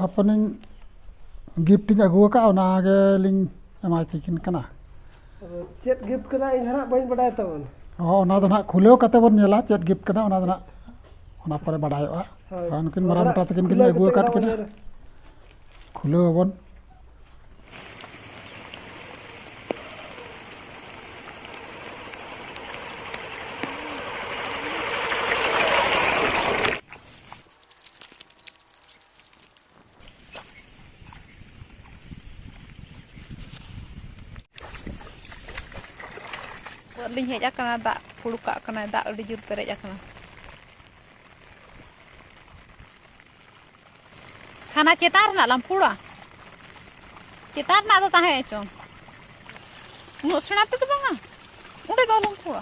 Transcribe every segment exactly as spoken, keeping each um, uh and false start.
ᱦᱚᱯᱚᱱᱤᱧ gift ᱤᱧ ᱟᱹᱜᱩ ᱟᱠᱟᱫᱼᱟ, ᱚᱱᱟ ᱜᱮᱞᱤᱧ ᱮᱢᱟᱭ ᱠᱤᱱ ᱠᱟᱱᱟ᱾ ᱪᱮᱫ ᱜᱤᱯᱷᱴ ᱠᱟᱱᱟ ᱤᱧ ᱫᱚ ᱱᱟᱦᱟᱜ ᱵᱟᱹᱧ ᱵᱟᱰᱟᱭ ᱛᱟᱵᱚᱱ᱾ ᱦᱚᱸ, ᱚᱱᱟ ᱫᱚ ᱱᱟᱦᱟᱜ ᱠᱷᱩᱞᱟᱹᱣ ᱠᱟᱛᱮ ᱵᱚᱱ ᱧᱮᱞᱟ ᱪᱮᱫ ᱜᱤᱯᱷᱴ ᱠᱟᱱᱟ, ᱚᱱᱟ ᱫᱚ ᱱᱟᱦᱟᱜ ᱚᱱᱟ ᱯᱚᱨᱮ ᱵᱟᱰᱟᱭᱚᱜᱼᱟ᱾ ᱦᱳᱭ᱾ ᱦᱳᱭ, ᱱᱩᱠᱤᱱ ᱢᱟᱨᱟᱝ ᱵᱮᱴᱟ ᱛᱟᱹᱠᱤᱱ ᱠᱤᱱ ᱠᱷᱩᱞᱟᱹᱣ ᱟᱹᱜᱩ ᱠᱟᱛᱮ ᱟᱠᱟᱫ ᱜᱮ ᱠᱤᱱᱟ᱾ ᱱᱟᱦᱟᱜ ᱵᱚᱱ ᱧᱮᱞᱟ᱾ ᱠᱷᱩᱞᱟᱹᱣ ᱟᱵᱚᱱ᱾ ᱱᱤᱛᱚᱜ ᱞᱤᱧ ᱦᱮᱡ ᱟᱠᱟᱱᱟ, ᱫᱟᱜ ᱯᱷᱩᱲᱩᱠᱟᱜ ᱠᱟᱱᱟᱭ, ᱫᱟᱜ ᱟᱹᱰᱤ ᱡᱳᱨ ᱯᱮᱨᱮᱡ ᱟᱠᱟᱱᱟ᱾ ᱦᱟᱱᱟ ᱪᱮᱛᱟᱱ ᱨᱮᱱᱟᱜ ᱞᱟᱢᱯᱷᱩᱲᱟ, ᱪᱮᱛᱟᱱ ᱨᱮᱱᱟᱜ ᱫᱚ ᱛᱟᱦᱮᱸ ᱦᱚᱪᱚᱝ, ᱩᱱᱟᱹᱜ ᱥᱮᱬᱟ ᱛᱮᱫᱚ ᱵᱟᱝᱟ, ᱚᱸᱰᱮ ᱫᱚ ᱞᱟᱢᱯᱷᱩᱲᱟ᱾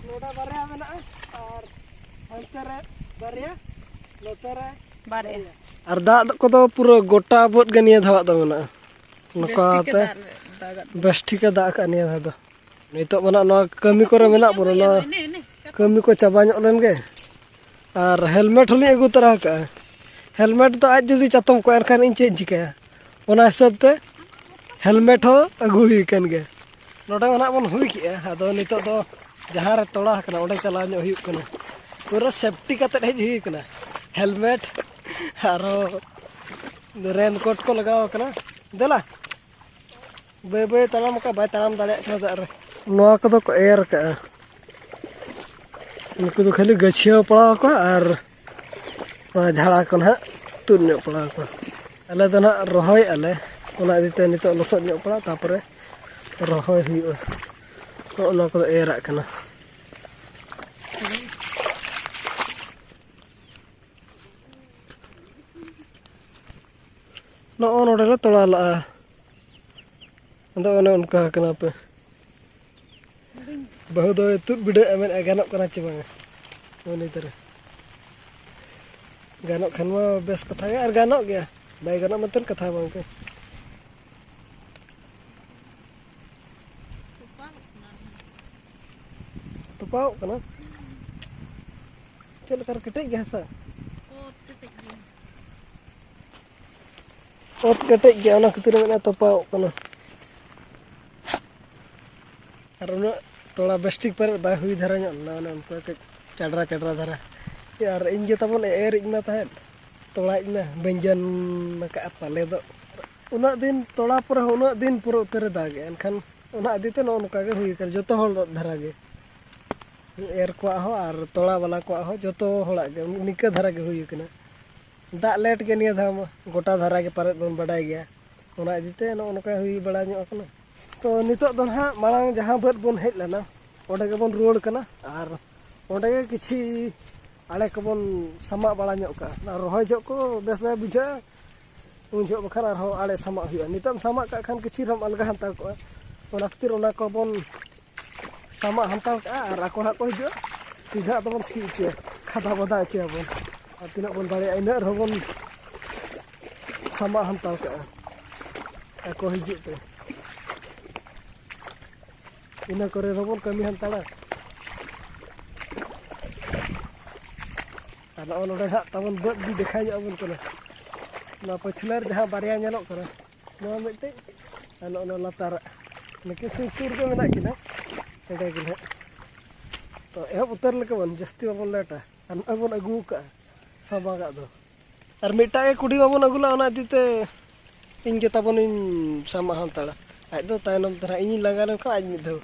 ᱱᱚᱰᱮ ᱵᱟᱨᱭᱟ ᱢᱮᱱᱟᱜᱼᱟ ᱟᱨ ᱦᱟᱱᱛᱮ ᱨᱮ ᱵᱟᱨᱭᱟ, ᱱᱚᱛᱮ ᱨᱮ ᱵᱟᱨᱭᱟ᱾ ᱵᱟᱨᱭᱟ᱾ ᱟᱨ ᱫᱟᱜ ᱠᱚᱫᱚ ᱯᱩᱨᱟᱹ ᱜᱚᱴᱟ ᱵᱟᱹᱫᱽ ᱜᱮ ᱱᱤᱭᱟᱹ ᱫᱷᱟᱣᱟᱜ ᱫᱚ ᱢᱮᱱᱟᱜᱼᱟ᱾ ᱱᱚᱝᱠᱟ ᱵᱮᱥ ᱴᱷᱤᱠ ᱮ ᱛᱮ ᱫᱟᱜ ᱞᱮ-, ᱫᱟᱜᱟᱫ ᱵᱮᱥ ᱴᱷᱤᱠ ᱮ ᱫᱟᱜ ᱟᱠᱟᱫ ᱱᱤᱭᱟᱹ ᱫᱷᱟᱣ ᱫᱚ᱾ ᱱᱤᱛᱚᱜ ᱢᱟ ᱱᱟᱜ ᱱᱚᱣᱟ ᱠᱟᱹᱢᱤ ᱠᱚᱨᱮ ᱢᱮᱱᱟᱜ ᱵᱚᱱᱟ, ᱱᱚᱣᱟ ᱠᱟᱹᱢᱤ ᱠᱚ ᱪᱟᱵᱟ ᱧᱚᱜ ᱞᱮᱱ ᱜᱮ᱾ ᱟᱨ ᱦᱮᱞᱢᱮᱴ ᱦᱚᱸᱞᱤᱧ ᱟᱹᱜᱩ ᱛᱚᱨᱟ ᱟᱠᱟᱫᱼᱟ᱾ ᱦᱮᱞᱢᱮᱴ ᱫᱚ ᱟᱡ ᱡᱩᱫᱤ ᱪᱟᱛᱚᱢ ᱠᱚᱜᱼᱟ, ᱮᱱᱠᱷᱟᱱ ᱤᱧ ᱪᱮᱫ ᱤᱧ ᱪᱤᱠᱟᱹᱭᱟ? ᱚᱱᱟ ᱦᱤᱥᱟᱹᱵ ᱛᱮ ᱦᱮᱞᱢᱮᱴ ᱦᱚᱸ ᱟᱹᱜᱩ ᱦᱩᱭ ᱟᱠᱟᱱ ᱜᱮᱭᱟ᱾ ᱱᱚᱰᱮ ᱢᱟ ᱱᱟᱜ ᱵᱚᱱ ᱦᱩᱭ ᱠᱮᱜᱼᱟ, ᱟᱫᱚ ᱱᱤᱛᱚᱜ ᱫᱚ ᱡᱟᱦᱟᱸ ᱨᱮ ᱛᱚᱲᱟ ᱟᱠᱟᱱᱟ, ᱚᱸᱰᱮ ᱪᱟᱞᱟᱣ ᱧᱚᱜ ᱦᱩᱭᱩᱜ ᱠᱟᱱᱟ᱾ ᱯᱩᱨᱟᱹ ᱥᱮᱯᱴᱤ ᱠᱟᱛᱮᱫ ᱦᱮᱡ ᱦᱩᱭ ᱟᱠᱟᱱᱟ᱾ ᱦᱮᱞᱢᱮᱴ ᱟᱨᱚ ᱨᱮᱱ ᱠᱳᱴ ᱠᱚ ᱞᱟᱜᱟᱣ ᱟᱠᱟᱱᱟ᱾ ᱫᱮᱞᱟ, ᱵᱟᱹᱭ ᱵᱟᱹᱭ ᱛᱟᱲᱟᱢ ᱟᱠᱟᱫ, ᱵᱟᱭ ᱛᱟᱲᱟᱢ ᱫᱟᱲᱮᱭᱟᱜ ᱠᱟᱱᱟ ᱫᱟᱜ ᱨᱮ᱾ ᱱᱚᱣᱟ ᱠᱚᱫᱚ ᱠᱚ ᱮᱨ ᱠᱟᱜᱼᱟ᱾ ᱱᱩᱠᱩ ᱫᱚ ᱠᱷᱟᱹᱞᱤ ᱜᱟᱹᱪᱷᱭᱟᱹᱣ ᱯᱟᱲᱟᱣ ᱟᱠᱚ ᱟᱨ ᱱᱚᱣᱟ ᱡᱷᱟᱲᱟ ᱠᱚ ᱱᱟᱦᱟᱜ ᱛᱩᱫ ᱧᱚᱜ ᱯᱟᱲᱟᱣ ᱟᱠᱚ᱾ ᱟᱞᱮ ᱫᱚ ᱱᱟᱦᱟᱜ ᱨᱚᱦᱚᱭᱮᱫᱼᱟ ᱞᱮ, ᱚᱱᱟ ᱤᱫᱤ ᱛᱮ ᱱᱤᱛᱚᱜ ᱞᱚᱥᱚᱫ ᱧᱚᱜ ᱯᱟᱲᱟᱜ, ᱛᱟᱨᱯᱚᱨᱮ ᱨᱚᱦᱚᱭ ᱦᱩᱭᱩᱜᱼᱟ᱾ ᱱᱚᱜᱼᱚ ᱱᱚᱣᱟ ᱠᱚᱫᱚ ᱮᱨᱟᱜ ᱠᱟᱱᱟ᱾ ᱱᱚᱜᱼᱚ ᱱᱚᱰᱮ ᱞᱮ ᱛᱚᱲᱟ ᱞᱟᱜᱼᱟ᱾ ᱟᱫᱚ ᱚᱱᱮ ᱚᱱᱠᱟ ᱠᱟᱱᱟ ᱯᱮ᱾ ᱵᱟᱹᱦᱩ ᱫᱚᱭ ᱛᱩᱫ ᱵᱤᱰᱟᱹᱜᱼᱟ, ᱢᱮᱱᱮᱫᱼᱟ ᱜᱟᱱᱚᱜ ᱠᱟᱱᱟ ᱪᱮ ᱵᱟᱝᱟ᱾ ᱩᱱᱤ ᱛᱟᱨᱟ ᱜᱟᱱᱚᱜ ᱠᱷᱟᱱ ᱢᱟ ᱵᱮᱥ ᱠᱟᱛᱷᱟ ᱜᱮ, ᱟᱨ ᱜᱟᱱᱚᱜ ᱜᱮᱭᱟ, ᱵᱟᱭ ᱜᱟᱱᱚᱜ ᱢᱮᱱᱛᱮ ᱠᱟᱛᱷᱟ ᱵᱟᱝ ᱠᱟᱱᱟ᱾ ᱛᱚᱯᱟᱣᱚᱜ ᱠᱟᱱᱟ᱾ ᱪᱮᱫ ᱞᱮᱠᱟ ᱨᱮ ᱠᱮᱴᱮᱡ ᱜᱮᱭᱟ ᱦᱟᱥᱟ? ᱚᱛ ᱠᱮᱴᱮᱡ ᱜᱮᱭᱟ, ᱚᱱᱟ ᱠᱷᱟᱹᱛᱤᱨ ᱢᱮᱱᱟ ᱛᱚᱯᱟᱣᱚᱜ ᱠᱟᱱᱟ᱾ ᱟᱨ ᱩᱱᱟᱹᱜ ᱛᱚᱲᱟ ᱵᱮᱥᱴᱷᱤᱠ ᱯᱮᱨᱮᱡ ᱵᱟᱭ ᱦᱩᱭ ᱫᱷᱟᱨᱟ ᱧᱚᱜ ᱞᱮᱱᱟ, ᱚᱱᱮ ᱚᱱᱠᱟ ᱠᱟᱹᱡ ᱪᱟᱰᱨᱟ ᱪᱟᱰᱨᱟ ᱫᱷᱟᱨᱟ᱾ ᱟᱨ ᱤᱧ ᱜᱮ ᱛᱟᱵᱚᱱ ᱮᱨ ᱤᱧ ᱢᱟ ᱛᱟᱦᱮᱸᱫ, ᱛᱚᱲᱟ ᱤᱧ ᱢᱟ ᱵᱟᱹᱧ ᱜᱟᱱ ᱟᱠᱟᱫᱼᱟ ᱯᱟᱞᱮ ᱫᱚ᱾ ᱩᱱᱟᱹᱜ ᱫᱤᱱ ᱛᱚᱲᱟ ᱯᱚᱨᱮ ᱦᱚᱸ ᱩᱱᱟᱹᱜ ᱫᱤᱱ ᱯᱩᱨᱟᱹ ᱩᱛᱟᱹᱨᱮ ᱫᱟᱜᱮᱜᱼᱟ, ᱮᱱᱠᱷᱟᱱ ᱚᱱᱟ ᱤᱫᱤ ᱛᱮ ᱱᱚᱜᱼᱚ ᱱᱚᱝᱠᱟ ᱜᱮ ᱦᱩᱭ ᱟᱠᱟᱱᱟ ᱡᱚᱛᱚ ᱦᱚᱲ ᱫᱷᱟᱨᱟ ᱜᱮ᱾ ᱮᱨ ᱠᱚᱣᱟᱜ ᱦᱚᱸ ᱟᱨ ᱛᱚᱲᱟ ᱵᱟᱞᱟ ᱠᱚᱣᱟᱜ ᱦᱚᱸ, ᱡᱚᱛᱚ ᱦᱚᱲᱟᱜ ᱜᱮ ᱱᱤᱝᱠᱟᱹ ᱫᱷᱟᱨᱟ ᱜᱮ ᱦᱩᱭ ᱟᱠᱟᱱᱟ᱾ ᱫᱟᱜ ᱞᱮᱴ ᱜᱮ ᱱᱤᱭᱟᱹ ᱫᱷᱟᱣ ᱢᱟ, ᱜᱚᱴᱟ ᱫᱷᱟᱨᱟ ᱜᱮ ᱯᱟᱞᱮᱫ ᱵᱚᱱ ᱵᱟᱰᱟᱭ ᱜᱮᱭᱟ, ᱚᱱᱟ ᱤᱫᱤ ᱛᱮ ᱱᱚᱜᱼᱚ ᱱᱚᱝᱠᱟ ᱦᱩᱭ ᱵᱟᱲᱟ ᱧᱚᱜ ᱟᱠᱟᱱᱟ᱾ ᱛᱚ ᱱᱤᱛᱚᱜ ᱫᱚ ᱱᱟᱦᱟᱜ ᱢᱟᱲᱟᱝ ᱡᱟᱦᱟᱸ ᱵᱟᱹᱫᱽ ᱵᱚᱱ ᱦᱮᱡ ᱞᱮᱱᱟ, ᱚᱸᱰᱮ ᱜᱮᱵᱚᱱ ᱨᱩᱣᱟᱹᱲ ᱠᱟᱱᱟ᱾ ᱟᱨ ᱚᱸᱰᱮ ᱜᱮ ᱠᱤᱪᱷᱤ ᱟᱲᱮ ᱠᱚᱵᱚᱱ ᱥᱟᱢᱟᱜ ᱵᱟᱲᱟ ᱧᱚᱜ ᱠᱟᱜᱼᱟ᱾ ᱚᱱᱟ ᱨᱚᱦᱚᱭ ᱡᱚᱦᱚᱜ ᱠᱚ ᱵᱮᱥ ᱵᱟᱭ ᱵᱩᱡᱷᱟᱹᱜᱼᱟ, ᱩᱱ ᱡᱚᱦᱚᱜ ᱵᱟᱠᱷᱟᱱ ᱟᱨᱦᱚᱸ ᱟᱲᱮ ᱥᱟᱢᱟᱜ ᱦᱩᱭᱩᱜᱼᱟ᱾ ᱱᱤᱛᱚᱜ ᱮᱢ ᱥᱟᱢᱟᱜ ᱠᱟᱜ ᱠᱷᱟᱱ ᱠᱤᱪᱷᱤ ᱨᱮᱦᱚᱸ ᱟᱞᱜᱟ ᱦᱟᱛᱟᱲ ᱠᱚᱜᱼᱟ᱾ ᱚᱱᱟ ᱠᱷᱟᱹᱛᱤᱨ ᱚᱱᱟ ᱠᱚᱵᱚᱱ ᱥᱟᱢᱟᱜ ᱦᱟᱛᱟᱲ ᱠᱟᱜᱼᱟ᱾ ᱟᱨ ᱟᱠᱚ ᱦᱟᱸᱜ ᱠᱚ ᱦᱤᱡᱩᱜᱼᱟ, ᱥᱤᱫᱷᱟᱹ ᱟᱫᱚ ᱵᱚᱱ ᱥᱤ ᱦᱚᱪᱚᱭᱟ, ᱠᱷᱟᱫᱟ ᱵᱟᱫᱟ ᱦᱚᱪᱚᱭᱟᱵᱚᱱ᱾ ᱟᱨ ᱛᱤᱱᱟᱹᱜ ᱵᱚᱱ ᱫᱟᱲᱮᱭᱟᱜᱼᱟ, ᱤᱱᱟᱹᱜ ᱨᱮᱦᱚᱸ ᱵᱚᱱ ᱥᱟᱢᱟᱜ ᱦᱟᱛᱟᱲ ᱠᱟᱜᱼᱟ᱾ ᱟᱠᱚ ᱦᱤᱡᱩᱜ ᱛᱮ ᱤᱱᱟᱹ ᱠᱚᱨᱮ ᱨᱮᱦᱚᱸ ᱵᱚᱱ ᱠᱟᱹᱢᱤ ᱦᱟᱛᱟᱲᱟ᱾ ᱟᱨ ᱱᱚᱜᱼᱚ ᱱᱚᱰᱮ ᱦᱟᱸᱜ ᱛᱟᱵᱚᱱ ᱵᱟᱹᱫᱽ ᱜᱮ ᱫᱮᱠᱷᱟᱣ ᱧᱚᱜ ᱟᱵᱚᱱ ᱠᱟᱱᱟ᱾ ᱱᱚᱣᱟ ᱯᱟᱹᱪᱷᱞᱟᱹ ᱨᱮ ᱡᱟᱦᱟᱸ ᱵᱟᱨᱭᱟ ᱧᱮᱞᱚᱜ ᱠᱟᱱᱟ, ᱱᱚᱣᱟ ᱢᱤᱫᱴᱮᱡ, ᱟᱨ ᱱᱚᱜᱼᱚ ᱱᱚᱣᱟ ᱞᱟᱛᱟᱨᱟᱜ, ᱱᱩᱠᱤᱱ ᱥᱩᱨ ᱥᱩᱨ ᱜᱮ ᱢᱮᱱᱟᱜ ᱠᱤᱱᱟ᱾ ᱱᱚᱰᱮ ᱜᱮ ᱱᱟᱦᱟᱜ᱾ ᱛᱚ ᱮᱦᱚᱵ ᱩᱛᱟᱹᱨ ᱞᱮᱠᱟ ᱵᱚᱱ, ᱡᱟᱹᱥᱛᱤ ᱵᱟᱵᱚᱱ ᱞᱮᱴᱟ᱾ ᱟᱨ ᱱᱚᱜᱼᱚᱭ ᱵᱚᱱ ᱟᱹᱜᱩ ᱟᱠᱟᱫᱼᱟ ᱥᱟᱢᱟᱜᱟᱜ ᱫᱚ᱾ ᱟᱨ ᱢᱤᱫᱴᱟᱜ ᱜᱮ ᱠᱩᱰᱤ ᱵᱟᱵᱚᱱ ᱟᱹᱜᱩ ᱞᱮᱫᱼᱟ, ᱚᱱᱟ ᱤᱫᱤ ᱛᱮ ᱤᱧ ᱜᱮ ᱛᱟᱵᱚᱱᱤᱧ ᱥᱟᱢᱟᱜ ᱦᱟᱛᱟᱲᱟ᱾ ᱟᱡ ᱫᱚ ᱛᱟᱭᱱᱚᱢ ᱛᱮ ᱱᱟᱦᱟᱜ, ᱤᱧᱤᱧ ᱞᱟᱸᱜᱟ ᱞᱮᱱᱠᱷᱟᱱ ᱟᱡ ᱢᱤᱫ ᱫᱷᱟᱣ᱾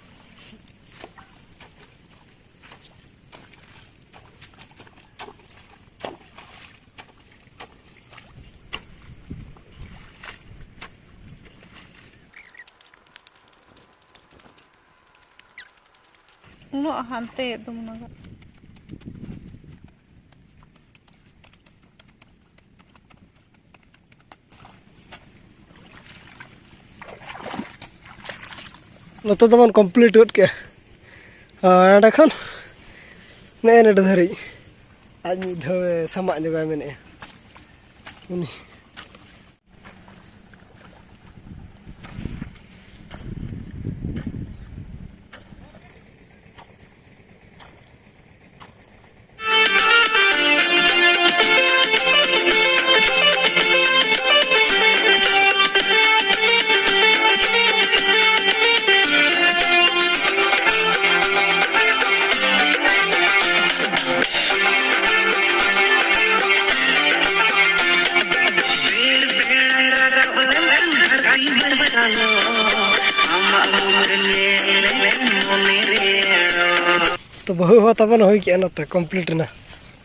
ᱩᱱᱟᱹᱜ ᱦᱟᱱᱛᱮ ᱮᱠᱫᱚᱢ ᱚᱱᱟ ᱫᱚ᱾ ᱱᱚᱛᱮ ᱫᱚᱵᱚᱱ ᱠᱚᱢᱯᱞᱤᱴ ᱜᱚᱫ ᱠᱮᱜᱼᱟ᱾ ᱟᱨ ᱚᱸᱰᱮ ᱠᱷᱚᱱ ᱱᱮᱜᱼᱮ ᱱᱚᱰᱮ ᱫᱷᱟᱹᱨᱤᱡ ᱟᱡ ᱢᱤᱫ ᱫᱷᱟᱣᱮ ᱥᱟᱢᱟᱜ ᱧᱚᱜᱟᱭ ᱢᱮᱱᱮᱫᱼᱟ ᱩᱱᱤ᱾ ᱛᱚ ᱵᱟᱹᱦᱩ ᱦᱚᱸ ᱛᱟᱵᱚᱱ ᱦᱩᱭ ᱠᱮᱜᱼᱟ, ᱱᱚᱛᱮ complete ᱮᱱᱟ᱾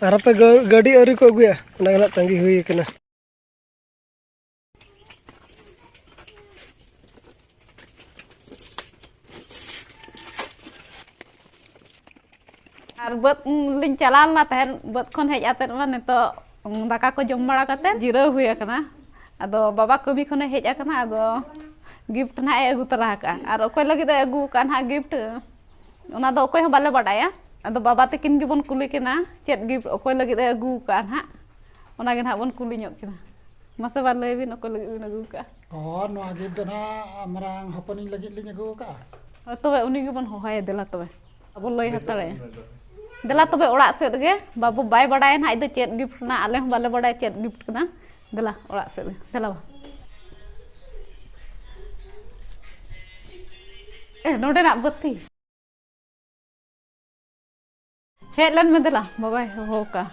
ᱟᱨ ᱟᱯᱮ ᱜᱟ-, ᱜᱟᱹᱰᱤ ᱟᱹᱣᱨᱤ ᱠᱚ ᱟᱹᱜᱩᱭᱟ, ᱚᱱᱟ ᱜᱮ ᱱᱟᱜ ᱛᱟᱺᱜᱤ ᱦᱩᱭ ᱠᱟᱱᱟ᱾ ᱟᱨ ᱵᱟᱹᱫᱽ ᱞᱤᱧ ᱪᱟᱞᱟᱣ ᱞᱮᱱᱟ ᱛᱟᱦᱮᱸᱫ, ᱵᱟᱹᱫᱽ ᱠᱷᱚᱱ ᱦᱮᱡ ᱟᱛᱮᱫ ᱢᱟ ᱱᱤᱛᱚᱜ ᱫᱟᱠᱟ ᱠᱚ ᱡᱚᱢ ᱵᱟᱲᱟ ᱠᱟᱛᱮᱫ ᱡᱤᱨᱟᱹᱣ ᱦᱩᱭ ᱟᱠᱟᱱᱟ᱾ ᱟᱫᱚ ᱵᱟᱵᱟ ᱠᱟᱹᱢᱤ ᱠᱷᱚᱱᱮ ᱦᱮᱡ ᱟᱠᱟᱱᱟ, ᱟᱫᱚ gift ᱱᱟᱦᱟᱜ ᱮ ᱟᱹᱜᱩ ᱛᱚᱨᱟ ᱟᱠᱟᱫᱼᱟ᱾ ᱟᱨ ᱚᱠᱚᱭ ᱞᱟᱹᱜᱤᱫ ᱮ ᱟᱹᱜᱩ ᱟᱠᱟᱫᱼᱟ ᱱᱟᱦᱟᱜ gift, ᱚᱱᱟ ᱫᱚ ᱚᱠᱚᱭ ᱦᱚᱸ ᱵᱟᱞᱮ ᱵᱟᱰᱟᱭᱟ᱾ ᱟᱫᱚ ᱵᱟᱵᱟ ᱛᱟᱹᱠᱤᱱ ᱜᱮᱵᱚᱱ ᱠᱩᱞᱤ ᱠᱤᱱᱟ ᱪᱮᱫ gift ᱚᱠᱚᱭ ᱞᱟᱹᱜᱤᱫ ᱮ ᱟᱹᱜᱩ ᱟᱠᱟᱫᱼᱟ ᱱᱟᱦᱟᱜ, ᱚᱱᱟ ᱜᱮ ᱱᱟᱦᱟᱜ ᱵᱚᱱ ᱠᱩᱞᱤ ᱧᱚᱜ ᱠᱤᱱᱟ᱾ ᱢᱟᱥᱮ ᱵᱟ, ᱞᱟᱹᱭ ᱵᱤᱱ ᱚᱠᱚᱭ ᱞᱟᱹᱜᱤᱫ ᱵᱤᱱ ᱟᱹᱜᱩ ᱟᱠᱟᱫᱼᱟ? ᱚ, ᱱᱚᱣᱟ gift ᱫᱚ ᱱᱟᱦᱟᱜ ᱢᱟᱨᱟᱝ ᱦᱚᱯᱚᱱᱤᱧ ᱞᱟᱹᱜᱤᱫ ᱞᱤᱧ ᱟᱹᱜᱩ ᱟᱠᱟᱫᱼᱟ᱾ ᱦᱳᱭ, ᱛᱚᱵᱮ ᱩᱱᱤ ᱜᱮᱵᱚᱱ ᱦᱚᱦᱚᱭᱟ, ᱫᱮᱞᱟ ᱛᱚᱵᱮ᱾ ᱟᱵᱚ ᱞᱟᱹᱭ ᱦᱟᱛᱟᱲᱟᱭᱟ᱾ ᱫᱮᱞᱟ ᱛᱚᱵᱮ ᱚᱲᱟᱜ ᱥᱮᱫ ᱜᱮ, ᱵᱟᱹᱵᱩ ᱵᱟᱭ ᱵᱟᱰᱟᱭᱟ ᱱᱟᱦᱟᱜ ᱟᱡ ᱫᱚ ᱪᱮᱫ gift ᱠᱟᱱᱟ, ᱟᱞᱮ ᱦᱚᱸ ᱵᱟᱞᱮ ᱵᱟᱰᱟᱭᱟ ᱪᱮᱫ gift ᱠᱟᱱᱟ᱾ ᱫᱮᱞᱟ ᱚᱲᱟᱜ ᱥᱮᱫ ᱜᱮ, ᱫᱮᱞᱟ ᱵᱟ᱾ ᱮ, ᱱᱚᱰᱮᱱᱟᱜ ᱵᱟᱹᱛᱤ᱾ ᱦᱮᱡ ᱞᱮᱱ ᱢᱮ ᱫᱮᱞᱟ, ᱵᱟᱵᱟᱭ ᱦᱚᱦᱚ ᱟᱠᱟᱫᱼᱟ᱾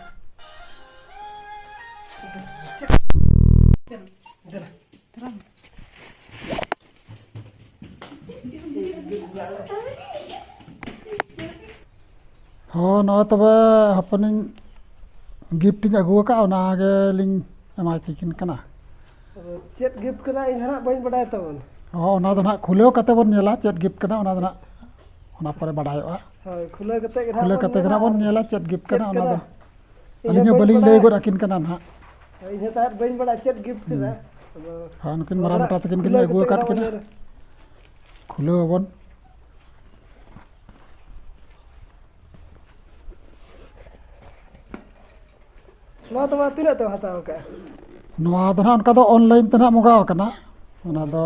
ᱦᱚᱸ, ᱱᱚᱜᱼᱚᱭ ᱛᱚᱵᱮ ᱦᱚᱯᱚᱱᱤᱧ gift ᱤᱧ ᱟᱹᱜᱩ ᱟᱠᱟᱫᱼᱟ, ᱚᱱᱟ ᱜᱮᱞᱤᱧ ᱮᱢᱟ ᱠᱤᱱ ᱠᱟᱱᱟ᱾ ᱟᱫᱚ ᱪᱮᱫ gift ᱠᱟᱱᱟ ᱤᱧ ᱫᱚ ᱱᱟᱦᱟᱜ ᱵᱟᱹᱧ ᱵᱟᱰᱟᱭ ᱛᱟᱵᱚᱱ᱾ ᱦᱚᱸ, ᱚᱱᱟ ᱫᱚ ᱱᱟᱦᱟᱜ ᱠᱷᱩᱞᱟᱹᱣ ᱠᱟᱛᱮ ᱵᱚᱱ ᱧᱮᱞᱟ ᱪᱮᱫ gift ᱠᱟᱱᱟ, ᱚᱱᱟ ᱫᱚ ᱱᱟᱦᱟᱜ ᱚᱱᱟ ᱯᱚᱨᱮ ᱵᱟᱰᱟᱭᱚᱜᱼᱟ᱾ ᱦᱳᱭ, ᱠᱷᱩᱞᱟᱹᱣ ᱠᱟᱛᱮ ᱜᱮ ᱱᱟᱦᱟᱜ ᱠᱷᱩᱞᱟᱹᱣ ᱵᱚᱱ ᱠᱟᱛᱮ ᱜᱮ ᱧᱮᱞᱟ᱾ ᱱᱟᱦᱟᱜ ᱵᱚᱱ ᱧᱮᱞᱟ ᱪᱮᱫ gift ᱪᱮᱫ ᱠᱟᱱᱟ, ᱚᱱᱟ ᱠᱟᱱᱟ? ᱫᱚ ᱤᱧ ᱟᱹᱞᱤᱧ ᱦᱚᱸ ᱦᱚᱸ ᱵᱟᱹᱧ ᱵᱟᱹᱞᱤᱧ ᱞᱟᱹᱭ ᱵᱟᱰᱟᱭᱟ᱾ ᱜᱚᱫ ᱟᱹᱠᱤᱱ ᱠᱟᱱᱟ ᱱᱟᱦᱟᱜ᱾ ᱤᱧ ᱦᱚᱸ ᱛᱟᱦᱮᱸᱫ ᱵᱟᱹᱧ ᱵᱟᱰᱟᱭᱟ ᱪᱮᱫ gift ᱦᱩᱸ᱾ ᱠᱟᱱᱟ᱾ ᱟᱫᱚ ᱦᱳᱭ, ᱱᱩᱠᱤᱱ ᱟᱫᱚ ᱢᱟᱨᱟᱝ ᱱᱟᱦᱟᱜ ᱵᱮᱴᱟ ᱛᱟᱹᱠᱤᱱ ᱜᱮᱞᱤᱧ ᱠᱷᱩᱞᱟᱹᱣ ᱟᱹᱜᱩ ᱠᱟᱛᱮ ᱟᱠᱟᱫ ᱜᱮ ᱱᱟᱦᱟᱜ ᱠᱤᱱᱟ᱾ ᱵᱚᱱ ᱧᱮᱞᱟ᱾ ᱠᱷᱩᱞᱟᱹᱣ ᱟᱵᱚᱱ᱾ ᱱᱚᱣᱟ ᱫᱚ ᱢᱟ ᱛᱤᱱᱟᱹᱜ ᱛᱮᱢ ᱦᱟᱛᱟᱣ ᱠᱟᱜᱼᱟ? ᱱᱚᱣᱟ ᱫᱚ ᱱᱟᱦᱟᱜ ᱚᱱᱠᱟ ᱫᱚ online ᱛᱮ ᱱᱟᱦᱟᱜ ᱢᱚᱸᱜᱟᱣ ᱟᱠᱟᱱᱟ᱾ ᱚᱱᱟ ᱫᱚ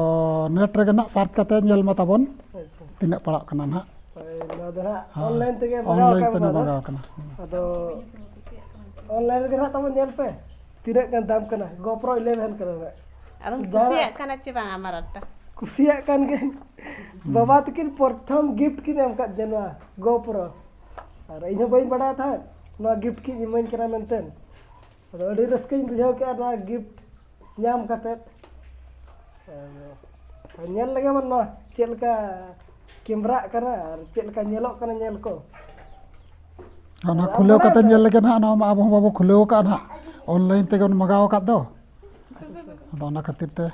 net ᱨᱮᱜᱮ ᱱᱟᱦᱟᱜ search ᱠᱟᱛᱮ ᱧᱮᱞ ᱢᱟ ᱛᱟᱵᱚᱱ ᱟᱪᱪᱷᱟ᱾ ᱛᱤᱱᱟᱹᱜ ᱯᱟᱲᱟᱜ ᱠᱟᱱᱟ ᱱᱟᱦᱟᱜ᱾ ᱦᱳᱭ, ᱱᱚᱣᱟ ᱫᱚ ᱱᱟᱦᱟᱜ ᱦᱮᱸ, online ᱛᱮᱜᱮ ᱢᱚᱸᱜᱟᱣ online ᱠᱟᱜ ᱛᱮ ᱢᱮ ᱱᱟᱦᱟᱜ ᱱᱚᱣᱟ ᱫᱚ᱾ ᱢᱚᱸᱜᱟᱣ ᱟᱠᱟᱱᱟ᱾ ᱟᱫᱚ online ᱨᱮᱜᱮ ᱱᱟᱦᱟᱜ ᱛᱟᱵᱚᱱ ᱧᱮᱞ ᱯᱮ ᱛᱤᱱᱟᱹᱜ ᱜᱟᱱ ᱫᱟᱢ ᱠᱟᱱᱟ᱾ GoPro eleven ᱠᱟᱱᱟ ᱱᱟᱦᱟᱜ᱾ ᱟᱫᱚᱢ ᱡᱟᱦᱟᱸ ᱠᱩᱥᱤᱭᱟᱜ ᱠᱟᱱᱟ ᱪᱮ ᱵᱟᱝ ᱟᱢᱟᱨ ᱟᱨᱴᱟ? ᱠᱩᱥᱤᱭᱟᱜ ᱠᱟᱱ ᱜᱮ᱾ ᱦᱩᱸ᱾ ᱵᱟᱵᱟ ᱛᱟᱹᱠᱤᱱ ᱯᱨᱚᱛᱷᱚᱢ gift ᱠᱤᱱ ᱮᱢ ᱠᱟᱫ ᱫᱤᱧᱟ ᱱᱚᱣᱟ GoPro᱾ ᱟᱨ ᱤᱧ ᱦᱚᱸ ᱵᱟᱹᱧ ᱵᱟᱲᱟᱭ ᱛᱟᱦᱮᱸᱫ ᱱᱚᱣᱟ gift ᱠᱤᱱ ᱤᱢᱟᱹᱧ ᱠᱟᱱᱟ ᱢᱮᱱᱛᱮ᱾ ᱟᱫᱚ ᱟᱹᱰᱤ ᱨᱟᱹᱥᱠᱟᱹᱧ ᱵᱩᱡᱷᱟᱹᱣ ᱠᱮᱫᱼᱟ ᱱᱚᱣᱟ gift ᱧᱟᱢ ᱠᱟᱛᱮᱫ᱾ ᱟᱫᱚ ᱧᱮᱞ ᱞᱮᱜᱮ ᱵᱚᱱ ᱱᱚᱣᱟ ᱪᱮᱫ ᱞᱮᱠᱟ ᱠᱮᱢᱨᱟᱜ ᱠᱟᱱᱟ ᱟᱨ ᱪᱮᱫ ᱞᱮᱠᱟ ᱧᱮᱞᱚᱜ ᱠᱟᱱᱟ ᱧᱮᱞ ᱠᱚ᱾ ᱚᱱᱟ ᱟᱫᱚ ᱟᱢ ᱠᱷᱩᱞᱟᱹᱣ ᱵᱟᱲᱟᱭ ᱠᱟᱛᱮ ᱛᱟᱦᱮᱸᱫ? ᱧᱮᱞ ᱞᱮᱜᱮ ᱱᱟᱦᱟᱜ, ᱱᱚᱣᱟ ᱢᱟ ᱟᱵᱚ ᱦᱚᱸ ᱵᱟᱵᱚ ᱠᱷᱩᱞᱟᱹᱣ ᱟᱠᱟᱫ ᱱᱟᱦᱟᱜ, online ᱛᱮᱜᱮ ᱵᱚᱱ ᱢᱟᱜᱟᱣ ᱟᱠᱟᱫ ᱫᱚ᱾ ᱟᱫᱚ ᱚᱱᱟ ᱠᱷᱟᱹᱛᱤᱨ ᱛᱮ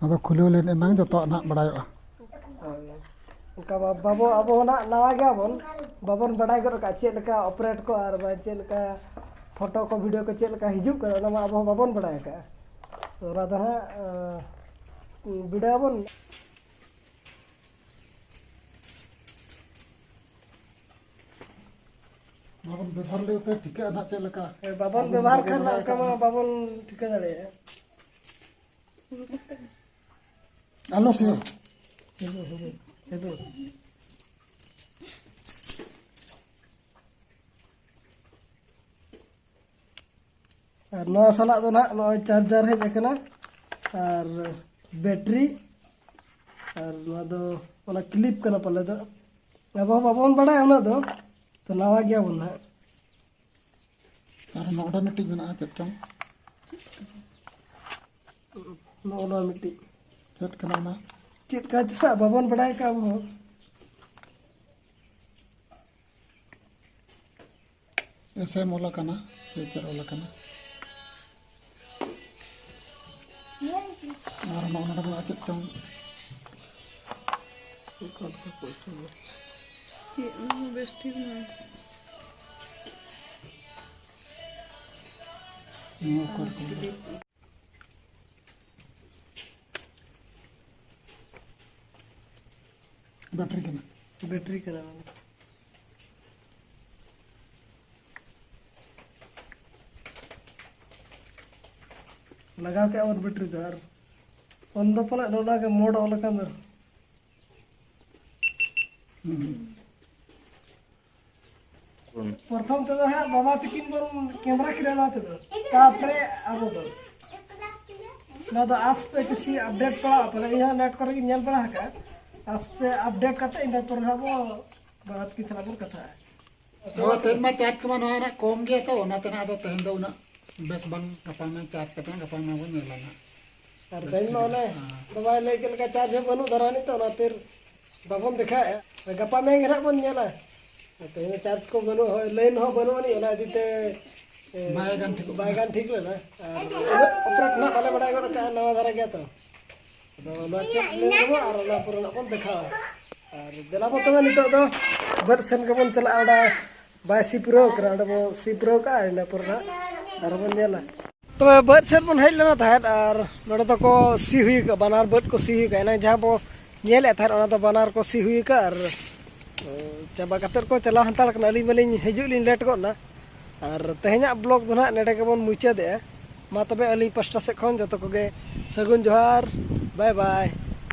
ᱟᱫᱚ ᱠᱷᱩᱞᱟᱹᱣ ᱞᱮᱱ ᱮᱱᱟᱝ ᱡᱚᱛᱚᱣᱟᱜ ᱱᱟᱦᱟᱜ ᱵᱟᱲᱟᱭᱚᱜᱼᱟ᱾ ᱦᱳᱭ᱾ ᱚᱱᱠᱟ ᱢᱟ ᱵᱟᱵᱚ, ᱟᱵᱚ ᱦᱚᱸ ᱱᱟᱦᱟᱜ ᱱᱟᱣᱟ ᱜᱮᱭᱟ ᱵᱚᱱ, ᱵᱟᱵᱚᱱ ᱵᱟᱰᱟᱭ ᱜᱚᱫ ᱟᱠᱟᱫ ᱪᱮᱫ ᱞᱮᱠᱟ operate ᱠᱚ ᱟᱨ ᱵᱟᱝ ᱪᱮᱫ ᱞᱮᱠᱟ photo ᱠᱚ, video ᱠᱚ ᱪᱮᱫ ᱞᱮᱠᱟ ᱦᱤᱡᱩᱜ ᱠᱟᱱᱟ, ᱚᱱᱟ ᱢᱟ ᱟᱵᱚ ᱦᱚᱸ ᱵᱟᱵᱚᱱ ᱵᱟᱰᱟᱭ ᱟᱠᱟᱫᱼᱟ᱾ ᱛᱚ ᱚᱱᱟ ᱫᱚ ᱱᱟᱦᱟᱜ, ᱟᱸ, ᱵᱤᱰᱟᱹᱣ ᱟᱵᱚᱱ᱾ ᱵᱟᱵᱚᱱ ᱵᱮᱵᱚᱦᱟᱨ ᱞᱮᱠᱷᱟᱱ ᱴᱷᱤᱠᱟᱹᱜᱼᱟ ᱱᱟᱦᱟᱜ ᱪᱮᱫ ᱞᱮᱠᱟ᱾ ᱦᱮᱸ, ᱵᱟᱵᱚᱱ ᱟᱵᱚ ᱵᱮᱵᱚᱦᱟᱨ ᱵᱟᱵᱚᱱ ᱠᱷᱟᱱ ᱵᱟᱰᱟᱭ ᱚᱱᱠᱟ ᱠᱟᱜ ᱢᱟ ᱱᱟᱦᱟᱜ᱾ ᱵᱟᱵᱚᱱ ᱴᱷᱤᱠᱟᱹ ᱫᱟᱲᱮᱭᱟᱜᱼᱟ᱾ ᱟᱞᱚ ᱥᱮ᱾ Hello, hello, hello. ᱟᱨ ᱱᱚᱣᱟ ᱥᱟᱞᱟᱜ ᱫᱚ ᱱᱟᱦᱟᱜ ᱱᱚᱜᱼᱚᱭ charger ᱦᱮᱡ ᱟᱠᱟᱱᱟ ᱟᱨ battery ᱟᱨ ᱱᱚᱣᱟ ᱫᱚ ᱚᱱᱟ clip ᱠᱟᱱᱟ ᱯᱟᱞᱮ ᱫᱚ᱾ ᱟᱵᱚ ᱦᱚᱸ ᱵᱟᱵᱚᱱ ᱵᱟᱲᱟᱭᱟ ᱩᱱᱟᱹᱜ ᱫᱚ, ᱛᱚ ᱱᱟᱣᱟ ᱜᱮᱭᱟᱵᱚᱱ ᱱᱟᱦᱟᱜ᱾ ᱟᱨ ᱱᱚᱰᱮ ᱢᱤᱫᱴᱤᱡ ᱢᱮᱱᱟᱜᱼᱟ, ᱪᱮᱫ ᱪᱚᱝ? ᱱᱚᱜᱼᱚ ᱱᱚᱣᱟ ᱢᱤᱫᱴᱤᱡ᱾ ᱪᱮᱫ ᱠᱟᱱᱟ ᱚᱱᱟ? ᱪᱮᱫ ᱠᱟᱱ ᱪᱚ ᱦᱟᱸᱜ ᱵᱟᱵᱚᱱ ᱵᱟᱲᱟᱭ ᱠᱟᱜᱼᱟ ᱟᱵᱚ ᱦᱚᱸ᱾ S M ᱚᱞ ᱟᱠᱟᱱᱟ, ᱪᱮᱫ ᱪᱮᱫ ᱚᱞ ᱟᱠᱟᱱᱟ? ᱟᱨ ᱱᱚᱜᱼᱚ ᱱᱚᱰᱮ ᱢᱮᱱᱟᱜᱼᱟ ᱪᱮᱫ ᱪᱚᱝ? ᱪᱮᱫ ᱚᱱᱟ ᱦᱚᱸ ᱵᱮᱥ ᱴᱷᱤᱠ ᱢᱟ᱾ ᱱᱚᱣᱟ ᱚᱠᱟ ᱨᱮᱠᱚ ᱚᱞᱟ? ᱵᱮᱴᱨᱤ ᱠᱟᱱᱟ᱾ ᱵᱮᱴᱨᱤ ᱠᱟᱱᱟ ᱚᱱᱟ ᱫᱚ᱾ ᱞᱟᱜᱟᱣ ᱠᱮᱫᱼᱟ ᱵᱚᱱ ᱵᱮᱴᱨᱤ ᱫᱚ, ᱟᱨ ᱯᱷᱳᱱ ᱫᱚ ᱯᱟᱞᱮ ᱱᱚᱜᱼᱚ ᱱᱚᱣᱟ ᱜᱮ ᱢᱳᱰ ᱚᱞ ᱟᱠᱟᱱ ᱫᱚ᱾ ᱯᱨᱚᱛᱷᱚᱢ ᱛᱮᱫᱚ ᱦᱟᱸᱜ ᱵᱟᱵᱟ ᱛᱟᱹᱠᱤᱱ ᱵᱚᱱ ᱠᱮᱢᱮᱨᱟ ᱠᱤᱱᱟ ᱱᱚᱣᱟ ᱛᱮᱫᱚ, ᱛᱟᱨᱯᱚᱨᱮ ᱟᱵᱚ ᱫᱚ᱾ ᱱᱚᱣᱟ ᱫᱚ ᱟᱯᱥ ᱛᱮ ᱠᱤᱪᱷᱤ ᱟᱯᱰᱮᱴ ᱯᱟᱲᱟᱜᱼᱟ, ᱯᱟᱞᱮ ᱤᱧ ᱦᱚᱸ ᱱᱮᱴ ᱠᱚᱨᱮ ᱜᱤᱧ ᱧᱮᱞ ᱵᱟᱲᱟ ᱟᱠᱟᱫᱼᱟ᱾ ᱟᱯᱥ ᱛᱮ ᱟᱯᱰᱮᱴ ᱠᱟᱛᱮ ᱤᱱᱟᱹ ᱯᱚᱨᱮ ᱦᱟᱸᱜ ᱵᱚ ᱵᱟᱵᱟ ᱛᱟᱹᱠᱤᱱ ᱥᱟᱞᱟᱜ ᱵᱚᱱ ᱠᱟᱛᱷᱟᱜᱼᱟ᱾ ᱦᱳᱭ, ᱛᱮᱦᱮᱧ ᱢᱟ ᱪᱟᱨᱡᱽ ᱠᱚᱢᱟ ᱱᱚᱣᱟ ᱨᱮᱱᱟᱜ ᱠᱚᱢ ᱜᱮᱭᱟ, ᱛᱚ ᱚᱱᱟᱛᱮ ᱱᱟᱜ ᱟᱫᱚ ᱛᱮᱦᱮᱧ ᱫᱚ ᱩᱱᱟᱹᱜ ᱵᱮᱥ ᱵᱟᱝ, ᱜᱟᱯᱟ ᱢᱮᱭᱟᱝ ᱪᱟᱨᱡᱽ ᱠᱟᱛᱮ ᱱᱟᱜ ᱜᱟᱯᱟ ᱢᱮᱭᱟᱝ ᱵᱚᱱ ᱧᱮᱞᱟ ᱱᱟᱜ᱾ ᱟᱨ ᱛᱮᱦᱮᱧ ᱢᱟ ᱚᱱᱮ ᱦᱮᱸ᱾ ᱵᱟᱵᱟᱭ ᱞᱟᱹᱭ ᱠᱮᱫ ᱞᱮᱠᱟ ᱪᱟᱨᱡᱽ ᱦᱚᱸ ᱵᱟᱹᱱᱩᱜ ᱫᱷᱟᱨᱟ ᱱᱤᱛᱚᱜ, ᱚᱱᱟ ᱠᱷᱟᱹᱛᱤᱨ ᱵᱟᱵᱚᱱ ᱫᱮᱠᱷᱟᱣᱮᱫᱼᱟ᱾ ᱜᱟᱯᱟ ᱢᱮᱭᱟᱝ ᱜᱮ ᱱᱟᱜ ᱵᱚᱱ ᱧᱮᱞᱟ᱾ ᱛᱮᱦᱮᱧ ᱢᱟ ᱪᱟᱨᱡᱽ ᱠᱚ ᱵᱟᱹᱱᱩᱜ, ᱦᱳᱭ, ᱞᱟᱭᱤᱱ ᱦᱚᱸ ᱵᱟᱹᱱᱩᱜ ᱟᱹᱱᱤᱡ, ᱚᱱᱟ ᱤᱫᱤ ᱛᱮ, ᱮ, ᱵᱟᱭ ᱜᱟᱱ ᱴᱷᱤᱠᱚᱜ ᱵᱟᱭ ᱠᱟᱱᱟ᱾ ᱜᱟᱱ ᱴᱷᱤᱠ ᱞᱮᱱᱟ᱾ ᱟᱨ ᱩᱱᱟᱹᱜ ᱚᱯᱟᱨᱮᱴ ᱱᱟᱜ ᱵᱟᱞᱮ ᱵᱟᱲᱟᱭ ᱜᱚᱫ ᱠᱟᱜᱼᱟ, ᱱᱟᱣᱟ ᱫᱷᱟᱨᱟ ᱜᱮᱭᱟ ᱛᱚ᱾ ᱟᱫᱚ ᱱᱚᱣᱟ ᱪᱮᱠ ᱞᱮ ᱧᱟᱢᱟ ᱟᱨ ᱚᱱᱟ ᱯᱚᱨᱮ ᱱᱟᱜ ᱵᱚᱱ ᱫᱮᱠᱷᱟᱣᱟ᱾ ᱟᱨ ᱫᱮᱞᱟ ᱵᱚ ᱛᱚᱵᱮ ᱱᱤᱛᱚᱜ ᱫᱚ ᱵᱟᱹᱫᱽ ᱥᱮᱱ ᱜᱮᱵᱚᱱ ᱪᱟᱞᱟᱜᱼᱟ᱾ ᱚᱸᱰᱮ ᱵᱟᱭ ᱥᱤ ᱯᱩᱨᱟᱹᱣ ᱠᱟᱱᱟ, ᱚᱸᱰᱮ ᱵᱚ ᱥᱤ ᱯᱩᱨᱟᱹᱣ ᱠᱟᱜᱼᱟ, ᱤᱱᱟᱹ ᱯᱚᱨᱮ ᱱᱟᱜ ᱟᱨ ᱵᱚᱱ ᱧᱮᱞᱟ᱾ ᱛᱚᱵᱮ ᱵᱟᱹᱫᱽ ᱥᱮᱫ ᱵᱚᱱ ᱦᱮᱡ ᱞᱮᱱᱟ ᱛᱟᱦᱮᱸᱫ, ᱟᱨ ᱱᱚᱰᱮ ᱫᱚᱠᱚ ᱥᱤ ᱦᱩᱭ ᱠᱟᱜᱼᱟ, ᱵᱟᱱᱟᱨ ᱵᱟᱹᱫᱽ ᱠᱚ ᱥᱤ ᱦᱩᱭ ᱠᱟᱜᱼᱟ᱾ ᱮᱱᱟᱝ ᱡᱟᱦᱟᱸ ᱵᱚ ᱧᱮᱞᱮᱫ ᱛᱟᱦᱮᱸᱫ, ᱚᱱᱟ ᱫᱚ ᱵᱟᱱᱟᱨ ᱠᱚ ᱥᱤ ᱦᱩᱭ ᱠᱟᱜᱼᱟ, ᱟᱨ, ᱮ, ᱪᱟᱵᱟ ᱠᱟᱛᱮᱫ ᱠᱚ ᱪᱟᱞᱟᱣ ᱦᱟᱛᱟᱲ ᱠᱟᱱᱟ᱾ ᱟᱹᱞᱤᱧ ᱢᱟᱞᱤᱧ ᱦᱤᱡᱩᱜ ᱞᱤᱧ ᱞᱮᱴ ᱜᱚᱫ ᱱᱟ, ᱟᱨ ᱛᱮᱦᱮᱧᱟᱜ ᱵᱞᱚᱜ ᱫᱚ ᱱᱟᱦᱟᱜ ᱱᱚᱰᱮ ᱜᱮᱵᱚᱱ ᱢᱩᱪᱟᱹᱫᱮᱜᱼᱟ᱾ ᱢᱟ ᱛᱚᱵᱮ ᱟᱹᱞᱤᱧ ᱯᱟᱥᱴᱟ ᱥᱮᱫ ᱠᱷᱚᱱ ᱡᱚᱛᱚ ᱠᱚᱜᱮ ᱥᱟᱹᱜᱩᱱ ᱡᱚᱦᱟᱨ, ᱵᱟᱭ ᱵᱟᱭ᱾